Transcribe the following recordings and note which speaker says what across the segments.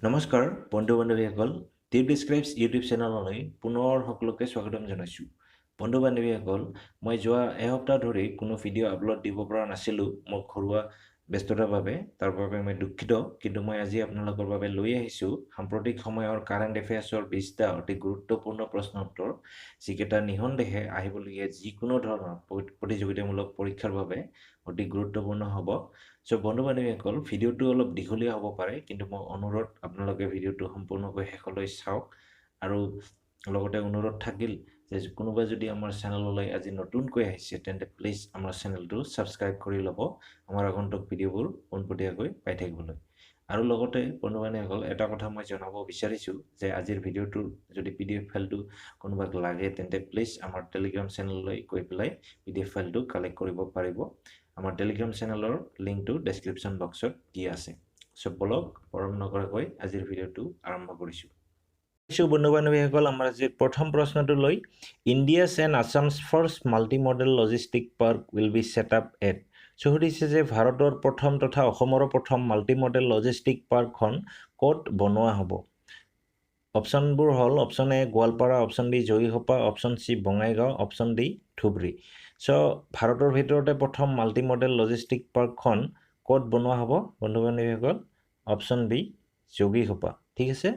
Speaker 1: নমস্কাৰ বন্ধু বান্ধৱীসকল, টিপ ডিছক্ৰাইবছ ইউটিউব চেনেললৈ পুনৰ সকলোকে স্বাগতম জনাইছোঁ। বন্ধু বান্ধৱীসকল, মই যোৱা এসপ্তাহ ধৰি কোনো ভিডিঅ' আপলোড দিব পৰা নাছিলোঁ মোৰ ঘৰুৱা ব্যস্ততাৰ বাবে, তাৰ বাবে মই দুখিত। কিন্তু মই আজি আপোনালোকৰ বাবে লৈ আহিছোঁ সাম্প্ৰতিক সময়ৰ কাৰেণ্ট এফেয়াৰ্ছৰ 20টা অতি গুৰুত্বপূৰ্ণ প্ৰশ্ন উত্তৰ, যিকেইটা নিঃসন্দেহে আহিবলগীয়া যিকোনো ধৰণৰ প্ৰতিযোগিতামূলক পৰীক্ষাৰ বাবে অতি গুৰুত্বপূৰ্ণ হ'ব। চ' বন্ধু বান্ধৱীসকল, ভিডিঅ'টো অলপ দীঘলীয়া হ'ব পাৰে, কিন্তু মই অনুৰোধ আপোনালোকে ভিডিঅ'টো সম্পূৰ্ণকৈ শেষলৈ চাওক। আৰু লগতে অনুৰোধ থাকিল যে কোনোবা যদি আমাৰ চেনেললৈ আজি নতুনকৈ আহিছে, তেন্তে প্লিজ আমাৰ চেনেলটো ছাবস্ক্ৰাইব কৰি ল'ব আমাৰ আগন্তুক ভিডিঅ'বোৰ পোনপটীয়াকৈ পাই থাকিবলৈ। আৰু লগতে বন্ধু বান্ধৱীসকল, এটা কথা মই জনাব বিচাৰিছোঁ যে আজিৰ ভিডিঅ'টোৰ যদি পিডিএফ ফাইলটো কোনোবাক লাগে, তেন্তে প্লিজ আমাৰ টেলিগ্ৰাম চেনেললৈ গৈ পেলাই পিডিএফ ফাইলটো কালেক্ট কৰিব পাৰিব। আমাৰ টেলিগ্ৰাম চেনেলৰ লিংকটো ডেছক্ৰিপশ্যন বক্সত দিয়া আছে। চ' বলক, পলম নকৰাকৈ আজিৰ ভিডিঅ'টো আৰম্ভ কৰিছোঁ। বন্ধু বান্ধৱীসকল, আমাৰ আজিৰ প্ৰথম প্ৰশ্নটো লৈ, India's and Assam's first multi modal logistic park will be set up at. So সুধিছে যে ভাৰতৰ প্ৰথম তথা অসমৰো প্ৰথম মাল্টি মডেল লজিষ্টিক পাৰ্কখন ক'ত বনোৱা হ'ব? অপশ্যনবোৰ হ'ল option A Goalpara, option B Jogighopa, option C Bongaigaon, option D Dhubri. So ভাৰতৰ ভিতৰতে প্ৰথম মাল্টি মডেল লজিষ্টিক পাৰ্কখন ক'ত বনোৱা হ'ব বন্ধু বান্ধৱীসকল? অপশ্যন বি যোগীঘোপা, ঠিক আছে।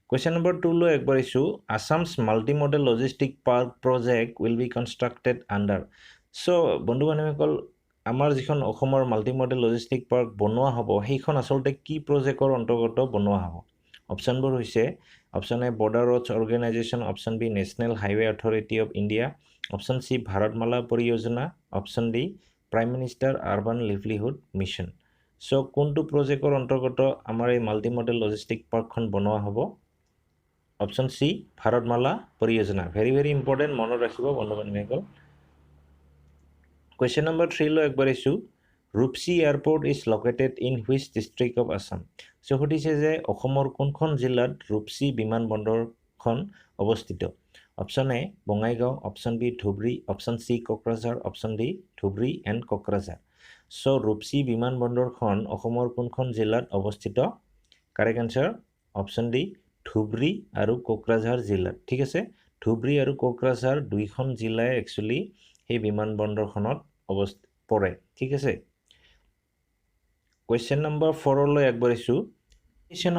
Speaker 1: কুৱেশ্যন নম্বৰ টুলৈ আগবাঢ়িছোঁ। Assam's multi modal logistic park project will be constructed under. So বন্ধু বান্ধৱীসকল, আমাৰ যিখন অসমৰ মাল্টি মডেল লজিষ্টিক পাৰ্ক বনোৱা হ'ব, সেইখন আচলতে কি প্ৰজেক্টৰ অন্তৰ্গত বনোৱা হ'ব? অপশ্যনবোৰ হৈছে option A Border Roads Organisation, option B National Highway Authority of India, option C Bharatmala Pariyojana, option D Prime Minister Urban Livelihood Mission. So কোনটো প্ৰজেক্টৰ অন্তৰ্গত আমাৰ এই মাল্টি মডেল লজিষ্টিক পাৰ্কখন বনোৱা হ'ব? Option C Bharatmala Pariyojana. Very very important, মনত ৰাখিব বন্ধু বান্ধৱীসকল। কুৱেশ্যন নম্বৰ থ্ৰীলৈ আগবাঢ়িছোঁ। Rupsi airport is located in which district of Assam? So সুধিছে যে অসমৰ কোনখন জিলাত ৰূপচী বিমানবন্দৰখন অৱস্থিত? Option A Bongaigaon, option B Dhubri, option C Kokrajhar, option D Dhubri and Kokrajhar. So Rupsi বিমানবন্দৰখন অসমৰ কোনখন জিলাত অৱস্থিত? Correct answer option D Dhubri আৰু কোকৰাঝাৰ জিলাত, ঠিক আছে। ধুবুৰী আৰু কোকৰাঝাৰ দুইখন জিলাই একচুৱেলি সেই বিমানবন্দৰখনত অৱস্থিত পৰে, ঠিক আছে। কুৱেশ্যন নম্বৰ ফ'ৰলৈ আগবাঢ়িছোঁ।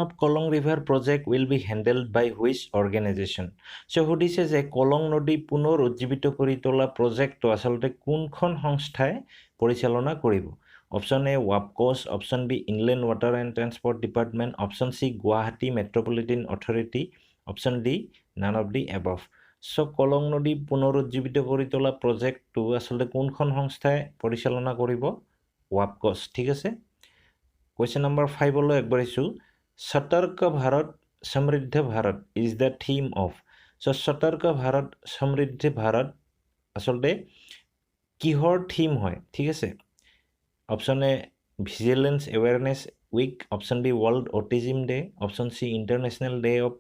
Speaker 1: Of Kolong river project will be handled by which organisation? So সুধিছে যে কলং নদী পুনৰ উজ্জীৱিত কৰি তোলা প্ৰজেক্টটো আচলতে কোনখন সংস্থাই পৰিচালনা কৰিব? Option A WAPCOS, option B Inland Water and Transport Department, option C Guwahati Metropolitan Authority, option D none of the above. So Kolong নদী পুনৰ উজ্জীৱিত কৰি তোলা প্ৰজেক্টটো আচলতে কোনখন সংস্থাই পৰিচালনা কৰিব? ৱাপকছ, ঠিক আছে। কুৱেশ্যন নম্বৰ ফাইভলৈ আগবাঢ়িছোঁ। Satark Bharat Samriddh Bharat is the theme of. So Satark Bharat Samriddh Bharat আচলতে কিহৰ থিম হয়, ঠিক আছে। Option A Vigilance Awareness Week, option B World Autism Day, option C International Day of,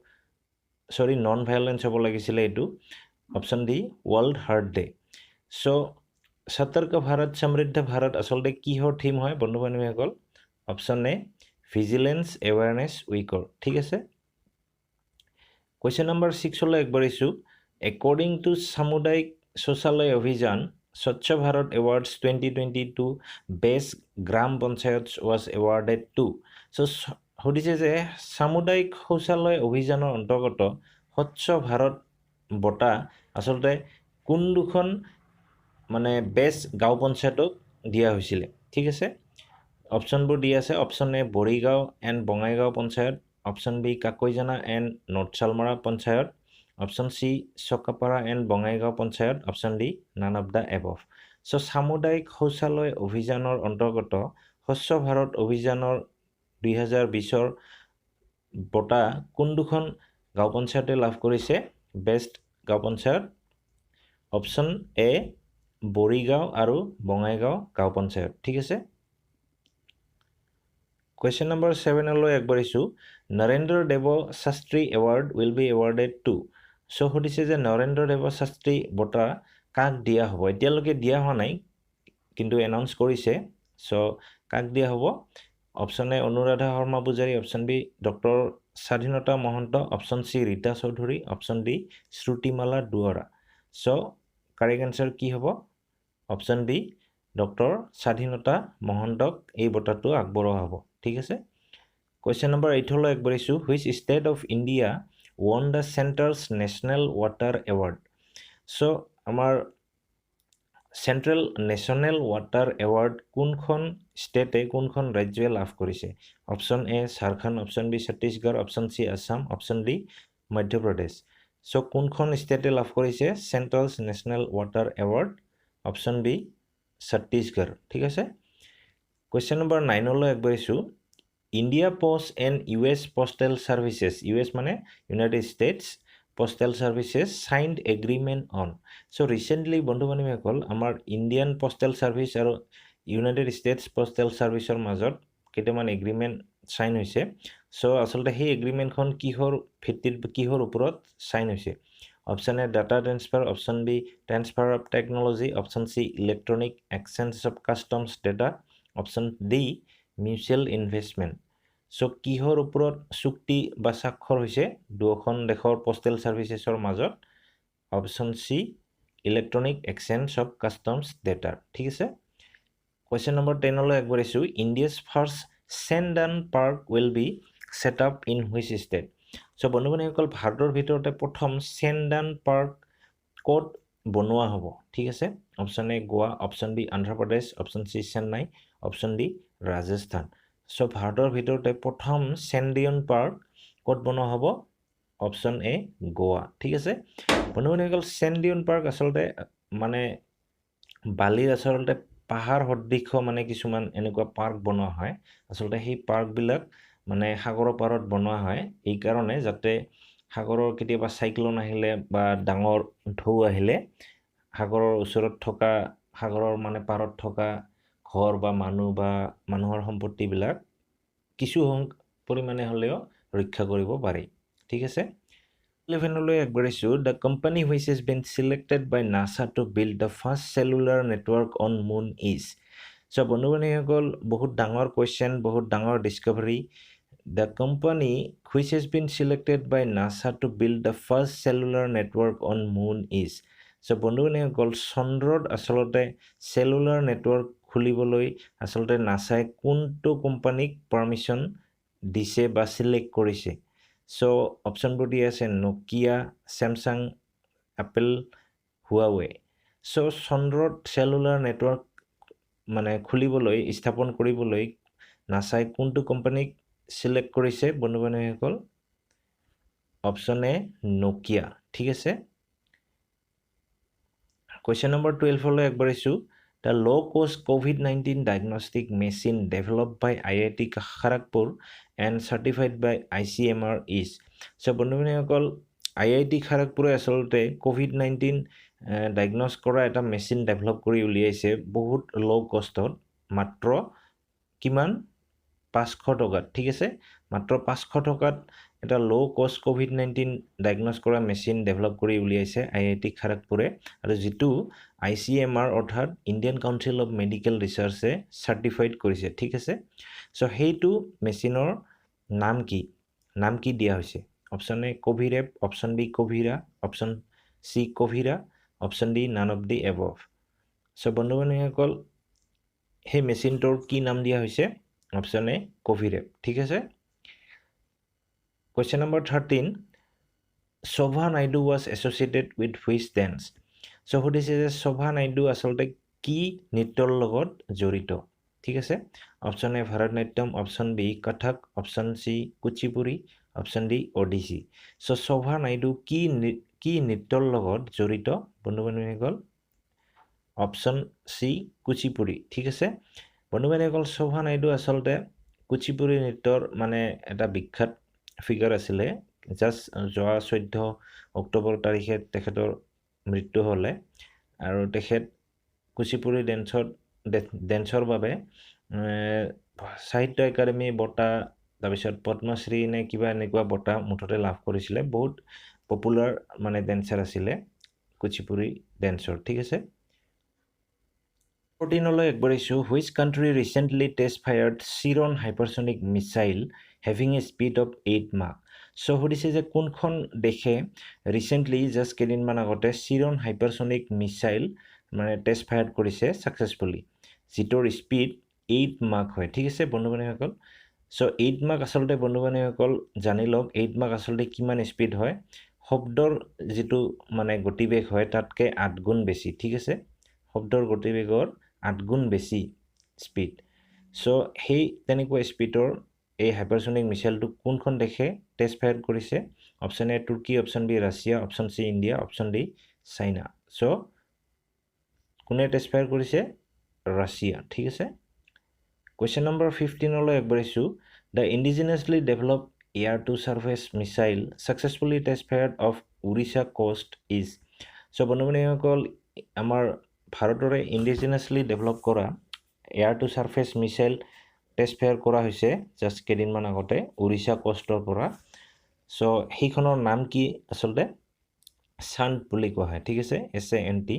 Speaker 1: sorry, non violence হ'ব লাগিছিলে এইটো, option D World Heart Day. So Satark Bharat Samriddh Bharat আচলতে কিহৰ থিম হয় বন্ধু বান্ধৱীসকল? অপশ্যন এ ভিজিলেন্স এৱেৰনেছ উইকৰ, ঠিক আছে। Question number ছিক্সলৈ আগবাঢ়িছোঁ। According to Samudaik Shauchalaya Abhiyan, Swachh Bharat Awards 2022 best Gram Panchayat was awarded to. So সুধিছে যে সামুদায়িক শৌচালয় অভিযানৰ অন্তৰ্গত স্বচ্ছ ভাৰত বঁটা আচলতে কোন দুখন মানে বেষ্ট গাঁও পঞ্চায়তক দিয়া হৈছিলে, ঠিক আছে। অপশ্যনবোৰ দি আছে option A Borigaon and Bongaigaon Panchayat, option B Kakoijana and North Salmara Panchayat, option C Chakapara and Bongaigaon Panchayat, option D none of the above. So সামুদায়িক শৌচালয় অভিযানৰ অন্তৰ্গত স্বচ্ছ ভাৰত অভিযানৰ 2020ৰ বঁটা কোন দুখন গাঁও পঞ্চায়তে লাভ কৰিছে বেষ্ট গাঁও পঞ্চায়ত? অপশ্যন এ বৰিগাঁও আৰু বঙাইগাঁও গাঁও পঞ্চায়ত, ঠিক আছে। কুৱেশ্যন নম্বৰ ছেভেনলৈ আগবাঢ়িছোঁ। Narendra Dev Shastri Award will be awarded to. So সুধিছে যে নৰেন্দ্ৰ দেৱ শাস্ত্ৰী বঁটা কাক দিয়া হ'ব? এতিয়ালৈকে দিয়া হোৱা নাই, কিন্তু এনাউন্স কৰিছে। চ' কাক দিয়া হ'ব? Option A Anuradha Sharma Pujari, option B doctor Swadhinata Mahanta, option C Rita Choudhury, option D Shrutimala Duwara. So correct answer কি হ'ব? অপশ্যন বি ডক্টৰ স্বাধীনতা মহন্তক এই বঁটাটো আগবঢ়োৱা হ'ব। ঠিক আছে, কুৱেশ্যন নম্বৰ এইটলৈ আগবাঢ়িছোঁ। Which state of India won the centre's national water award? So আমাৰ চেণ্ট্ৰেল নেশ্যনেল ৱাটাৰ এৱাৰ্ড কোনখন ষ্টেটে, কোনখন ৰাজ্যই লাভ কৰিছে? Option A Jharkhand, option B Chhattisgarh, option C Assam, option D Madhya Pradesh. So কোনখন ষ্টেটে লাভ কৰিছে central national water award? Option B Chhattisgarh. ঠিক আছে, question number নাইনলৈ আগবাঢ়িছোঁ। India Post and US Postal Services, US মানে United States Postal Services, signed agreement on. So recently বন্ধু বান্ধৱীসকল, আমাৰ Indian postal service আৰু United states postal ছাৰ্ভিচৰ মাজত কেইটামান agreement sign হৈছে। চ' আচলতে সেই এগ্ৰিমেণ্টখন কিহৰ ভিত্তিত, কিহৰ ওপৰত চাইন হৈছে? Option A data transfer, option B transfer of technology, option C electronic exchange of customs data, option D mutual investment. So কিহৰ ওপৰত চুক্তি বা স্বাক্ষৰ হৈছে দুয়োখন দেশৰ পষ্টেল ছাৰ্ভিচেছৰ মাজত? Option C electronic exchange of customs data. ঠিক আছে, কুৱেশ্যন নম্বৰ টেনলৈ আগবাঢ়িছোঁ। India's first sand dune park will be set up in which state? So বন্ধু বান্ধৱীসকল, ভাৰতৰ ভিতৰতে প্ৰথম চেণ্ড ডান পাৰ্ক ক'ত বনোৱা হ'ব? ঠিক আছে, option A Goa, option B Andhra Pradesh, option C Chennai, option D Rajasthan. So ভাৰতৰ ভিতৰতে প্ৰথম চেণ্ড ডিউন পাৰ্ক ক'ত বনোৱা হ'ব? অপশ্যন এ গোৱা। ঠিক আছে বন্ধু বান্ধৱীসকল, চেণ্ড ডিউন পাৰ্ক আচলতে মানে বালিৰ আচলতে পাহাৰ সদৃশ মানে কিছুমান এনেকুৱা পাৰ্ক বনোৱা হয়। আচলতে সেই পাৰ্কবিলাক মানে সাগৰৰ পাৰত বনোৱা হয় এইকাৰণে যাতে সাগৰৰ কেতিয়াবা চাইক্লন আহিলে বা ডাঙৰ ঢৌ আহিলে সাগৰৰ ওচৰত থকা, সাগৰৰ মানে পাৰত থকা ঘৰ বা মানুহ বা মানুহৰ সম্পত্তিবিলাক কিছু পৰিমাণে হ'লেও ৰক্ষা কৰিব পাৰি। ঠিক আছে, ইলেভেনলৈ আগবাঢ়িছোঁ। The company which has been selected by NASA to build the first cellular network on moon is. So বন্ধু বান্ধৱীসকল, বহুত ডাঙৰ কুৱেশ্যন, বহুত ডাঙৰ discovery. The company which has been selected by NASA to build the first cellular network on moon is. So বন্ধু বান্ধৱীসকল, চন্দ্ৰত আচলতে cellular network খুলিবলৈ আচলতে নাছাই কোনটো কোম্পানীক পাৰ্মিশ্যন দিছে বা চিলেক্ট কৰিছে? চ' অপশ্যনবোৰ দিয়া আছে নকিয়া, চেমচাং, এপল, হুৱাৱে। চ' চন্দ্ৰত চেলুলাৰ নেটৱৰ্ক মানে খুলিবলৈ, স্থাপন কৰিবলৈ নাছাই কোনটো কোম্পানীক চিলেক্ট কৰিছে বন্ধু বান্ধৱীসকল? Option A Nokia. ঠিক আছে, কুৱেশ্যন নম্বৰ টুৱেলভলৈ আগবাঢ়িছোঁ। The low cost COVID-19 diagnostic machine developed by IIT Kharagpur and certified by ICMR is. So বন্ধু বান্ধৱীসকল, আই I T খাৰগপুৰে আচলতে ক'ভিড-19 ডায়েগন'জ কৰা এটা মেচিন ডেভেলপ কৰি উলিয়াইছে বহুত ল' কষ্টত, মাত্ৰ কিমান, 500 টকাত। ঠিক আছে, মাত্ৰ 500 টকাত এটা low cost COVID-19 diagnose কৰা মেচিন ডেভেলপ কৰি উলিয়াইছে আই I T খাৰগপুৰে আৰু যিটো আইচিএমআৰ অৰ্থাৎ ইণ্ডিয়ান কাউন্সিল অফ মেডিকেল ৰিচাৰ্চে চাৰ্টিফাইড কৰিছে। ঠিক আছে, চ' সেইটো মেচিনৰ নাম কি, নাম কি দিয়া হৈছে? Option A Covirap, option B Covira, option C Covira, option D none of the above. So বন্ধু বান্ধৱীসকল, সেই মেচিনটোৰ কি নাম দিয়া হৈছে? অপশ্যন এ কভিৰেপ। ঠিক আছে, question number 13, Shobha Naidu was associated with which dance? So সুধিছে যে শোভা নাইডু আচলতে কি নৃত্যৰ লগত জড়িত? ঠিক আছে, option A Bharatanatyam, option B Kathak, option C Kuchipudi, option D Odissi. So Shobha Naidu কি কি নৃত্যৰ লগত জড়িত বন্ধু বান্ধৱীসকল? Option C Kuchipudi. ঠিক আছে বন্ধু বান্ধৱীসকল, শোভা নাইডু আচলতে কুচিপুড়ি নৃত্যৰ মানে এটা বিখ্যাত ফিগাৰ আছিলে। জাষ্ট যোৱা 14 অক্টোবৰ তাৰিখে তেখেতৰ মৃত্যু হ'লে আৰু তেখেত কুচিপুড়ি ডেন্সৰ বাবে সাহিত্য একাডেমি বঁটা, তাৰপিছত পদ্মশ্ৰী নে কিবা এনেকুৱা বঁটা মুঠতে লাভ কৰিছিলে। বহুত পপুলাৰ মানে ডেন্সাৰ আছিলে কুচিপুড়ি ডেন্সৰ। ঠিক আছে। 14লৈ আগবাঢ়িছোঁ। Which country recently test fired Shiron hypersonic missile having a speed of 8 Mach? So সুধিছে যে কোনখন দেশে ৰিচেণ্টলি, জাষ্ট কেইদিনমান আগতে চিৰন হাইপাৰছনিক মিছাইল মানে টেষ্ট ফায়াৰ্ড কৰিছে ছাকচেছফুলি, যিটোৰ স্পীড 8 মাক হয়, ঠিক আছে বন্ধু বান্ধৱীসকল? চ' 8 মাক আচলতে, বন্ধু বান্ধৱীসকল, জানি লওক, 8 মাক আচলতে কিমান স্পীড হয়। শব্দৰ যিটো মানে গতিবেগ হয়, তাতকৈ 8 গুণ বেছি, ঠিক আছে? শব্দৰ গতিবেগৰ 8 গুণ বেছি স্পীড। চ' সেই তেনেকুৱা স্পীডৰ এই হাইপাৰছনিক মিছাইলটো কোনখন দেশে টেষ্ট ফায়াৰ কৰিছে? Option A Turkey, option B Russia, option C India, option D China. So কোনে টেষ্ট ফায়াৰ কৰিছে? ৰাছিয়া, ঠিক আছে? কুৱেশ্যন নম্বৰ 15লৈ আগবাঢ়িছোঁ। The indigenously develop air to surface missile successfully test fired off Orissa coast is? So বন্ধু বান্ধৱীসকল, আমাৰ ভাৰতৰে ইণ্ডিজিনাছলি develop কৰা air to surface missile test fire কৰা হৈছে জাষ্ট কেইদিনমান আগতে উৰিষ্যা কষ্টৰ পৰা। চ' সেইখনৰ নাম কি আচলতে? চাণ্ট বুলি কোৱা হয়, ঠিক আছে? SANT,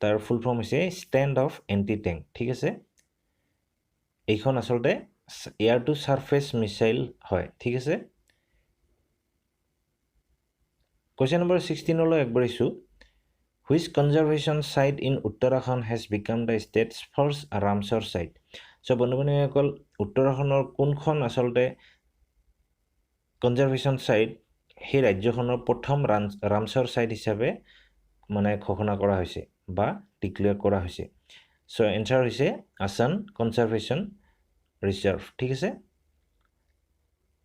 Speaker 1: তাৰ ফুল ফৰ্ম হৈছে ষ্টেণ্ড অফ এণ্টি টেংক, ঠিক আছে? এইখন আচলতে এয়াৰ টু ছাৰফেচ মিছাইল হয়, ঠিক আছে? কুৱেশ্যন নম্বৰ 16লৈ আগবাঢ়িছোঁ। Which conservation site in Uttarakhand has become the state's first Ramsar site? So বন্ধু বান্ধৱীসকল, উত্তৰাখণ্ডৰ কোনখন আচলতে কনজাৰ্ভেশ্যন ছাইট সেই ৰাজ্যখনৰ প্ৰথম ৰামচৰ ছাইট হিচাপে মানে ঘোষণা কৰা হৈছে বা ডিক্লেয়াৰ কৰা হৈছে? চ' এনচাৰ হৈছে আছান কনজাৰ্ভেশ্যন ৰিজাৰ্ভ, ঠিক আছে?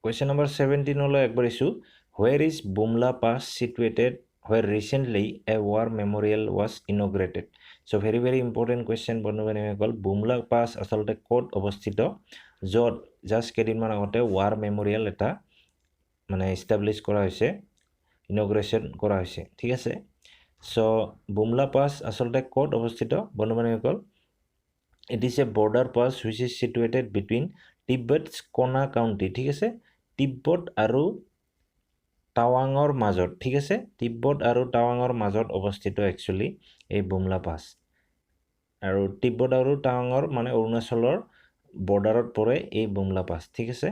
Speaker 1: কুৱেশ্যন নম্বৰ 17লৈ আগবাঢ়িছোঁ। Where is Bumla Pass situated, where recently a war memorial was inaugurated? So very very important question, বন্ধু বান্ধৱীসকল। বুমলা পাছ আচলতে ক'ত অৱস্থিত, য'ত জাষ্ট কেইদিনমান আগতে ৱাৰ মেমৰিয়েল এটা মানে ইষ্টাব্লিছ কৰা হৈছে, ইনগ্ৰেশ্যন কৰা হৈছে, ঠিক আছে? চ' বুমলা পাছ আচলতে ক'ত অৱস্থিত, বন্ধু বান্ধৱীসকল? It is a border pass which is situated between Tibet's Kona county, ঠিক আছে? তিব্বত আৰু টাৱাঙৰ মাজত, ঠিক আছে? তিব্বত আৰু টাৱাঙৰ মাজত অৱস্থিত একচুৱেলি এই বুমলা পাছ, আৰু তিব্বত আৰু টাৱাঙৰ মানে অৰুণাচলৰ বৰ্ডাৰত পৰে এই বুমলা পাছ, ঠিক আছে?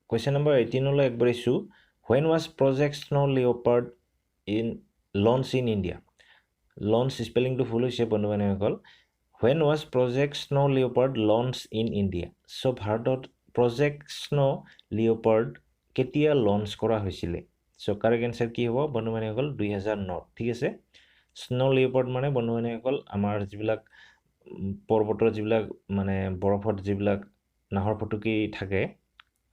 Speaker 1: কুৱেশ্যন নম্বৰ 18লৈ আগবাঢ়িছোঁ। When was Project Snow Leopard in launch in India? Launch স্পেলিংটো ভুল হৈছে বন্ধু বান্ধৱীসকল। When was Project Snow Leopard launch in India? So ভাৰতত প্ৰজেক্ট স্ন' লিঅ'পাৰ্ড কেতিয়া লঞ্চ কৰা হৈছিলে? চ' কাৰেক্ট এনচাৰ কি হ'ব বন্ধু বান্ধৱীসকল? 2009ত, ঠিক আছে? স্ন' লিঅ'পাৰ্ড মানে বন্ধু বান্ধৱীসকল, আমাৰ যিবিলাক পৰ্বতৰ যিবিলাক মানে বৰফত যিবিলাক নাহৰ ফুটুকী থাকে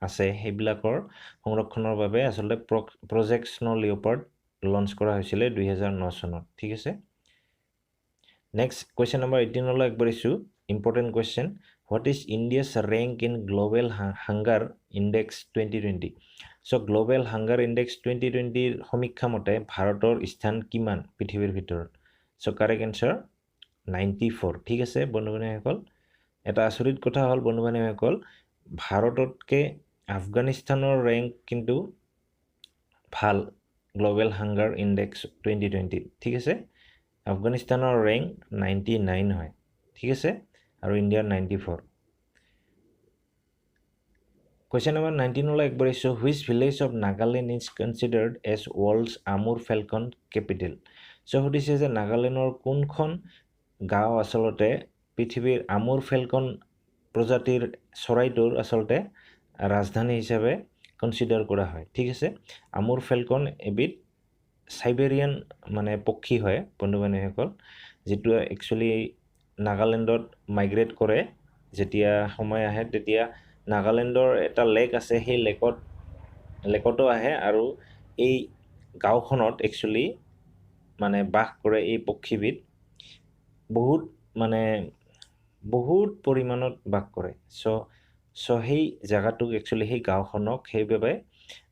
Speaker 1: আছে, সেইবিলাকৰ সংৰক্ষণৰ বাবে আচলতে প্ৰজেক্ট স্ন' লিঅ'পাৰ্ড লঞ্চ কৰা হৈছিলে 2009 চনত, ঠিক আছে? নেক্সট কুৱেশ্যন নম্বৰ 18লৈ আগবাঢ়িছোঁ। Important question. What is India's rank in Global Hunger Index 2020? So Global Hunger Index 2020ৰ সমীক্ষা মতে ভাৰতৰ স্থান কিমান পৃথিৱীৰ ভিতৰত? চ' কাৰেক্ট এনচাৰ 94, ঠিক আছে বন্ধু বান্ধৱীসকল? এটা আচৰিত কথা হ'ল বন্ধু বান্ধৱীসকল, ভাৰততকৈ আফগানিস্তানৰ ৰেংক কিন্তু ভাল গ্ল'বেল হাংগাৰ ইণ্ডেক্স 2020ত, ঠিক আছে? আফগানিস্তানৰ ৰেংক 99 হয়, ঠিক আছে, আৰু ইণ্ডিয়াৰ 94। কুৱেশ্যন নম্বৰ 19লৈ আগবাঢ়িছোঁ। Which village of Nagaland is considered as world's Amur falcon capital? So সুধিছে যে নাগালেণ্ডৰ কোনখন গাঁও আচলতে পৃথিৱীৰ আমুৰ ফেলকন প্ৰজাতিৰ চৰাইটোৰ আচলতে ৰাজধানী হিচাপে কনচিডাৰ কৰা হয়, ঠিক আছে? আমুৰ ফেলকন এবিধ চাইবেৰিয়ান মানে পক্ষী হয় বন্ধু বান্ধৱীসকল, যিটো একচুৱেলি নাগালেণ্ডত মাইগ্ৰেট কৰে। যেতিয়া সময় আহে তেতিয়া নাগালেণ্ডৰ এটা লেক আছে, সেই লেকতো আহে আৰু এই গাঁওখনত একচুৱেলি মানে বাস কৰে এই পক্ষীবিধ, বহুত মানে বহুত পৰিমাণত বাস কৰে। চ' সেই জেগাটোক একচুৱেলি সেই গাঁওখনক সেইবাবে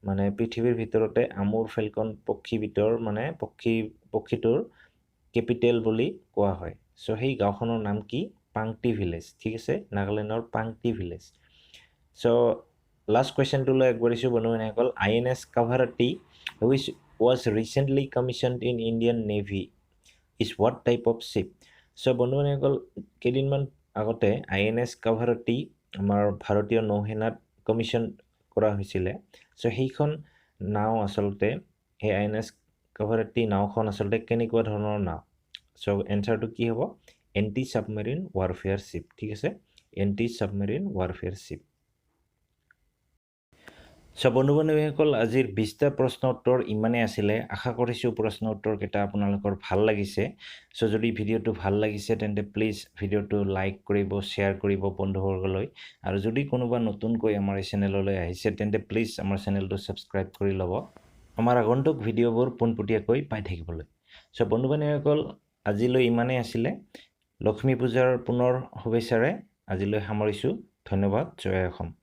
Speaker 1: মানে পৃথিৱীৰ ভিতৰতে আমুৰ ফেলকন পক্ষীবিধৰ মানে পক্ষীটোৰ কেপিটেল বুলি কোৱা হয়। চ' সেই গাঁওখনৰ নাম কি? পাংটি ভিলেজ, ঠিক আছে? নাগালেণ্ডৰ পাংটি ভিলেজ। চ' লাষ্ট কুৱেশ্যনটোলৈ আগবাঢ়িছোঁ বন্ধু বান্ধৱীসকল। INS Kavaratti, which was recently commissioned in Indian Navy, is what type of ship? চ' বন্ধু বান্ধৱীসকল, কেইদিনমান আগতে আইএনএছ কাভাৰতী আমাৰ ভাৰতীয় নৌসেনাত কমিশ্যন কৰা হৈছিলে। চ' সেইখন নাও আচলতে, সেই আইএনএছ কাভাৰতী নাওখন আচলতে কেনেকুৱা ধৰণৰ নাও? চ' এনচাৰটো কি হ'ব? এণ্টি ছাবমেৰিন ৱাৰফেয়াৰ শ্বিপ, ঠিক আছে, এণ্টি ছাবমেৰিন ৱাৰফেয়াৰ শ্বিপ। চ' বন্ধু বান্ধৱীসকল, আজিৰ 20টা প্ৰশ্ন উত্তৰ ইমানেই আছিলে। আশা কৰিছোঁ প্ৰশ্ন উত্তৰকেইটা আপোনালোকৰ ভাল লাগিছে। চ' যদি ভিডিঅ'টো ভাল লাগিছে, তেন্তে প্লিজ ভিডিঅ'টো লাইক কৰিব, শ্বেয়াৰ কৰিব বন্ধুবৰ্গলৈ, আৰু যদি কোনোবা নতুনকৈ আমাৰ এই চেনেললৈ আহিছে, তেন্তে প্লিজ আমাৰ চেনেলটো ছাবস্ক্ৰাইব কৰি ল'ব আমাৰ আগন্তুক ভিডিঅ'বোৰ পোনপটীয়াকৈ পাই থাকিবলৈ। চ' বন্ধু বান্ধৱীসকল, আজিলৈ ইমানেই আছিলে। লক্ষ্মী পূজাৰ পুনৰ শুভেচ্ছাৰে আজিলৈ সামৰিছোঁ। ধন্যবাদ। জয় অসম।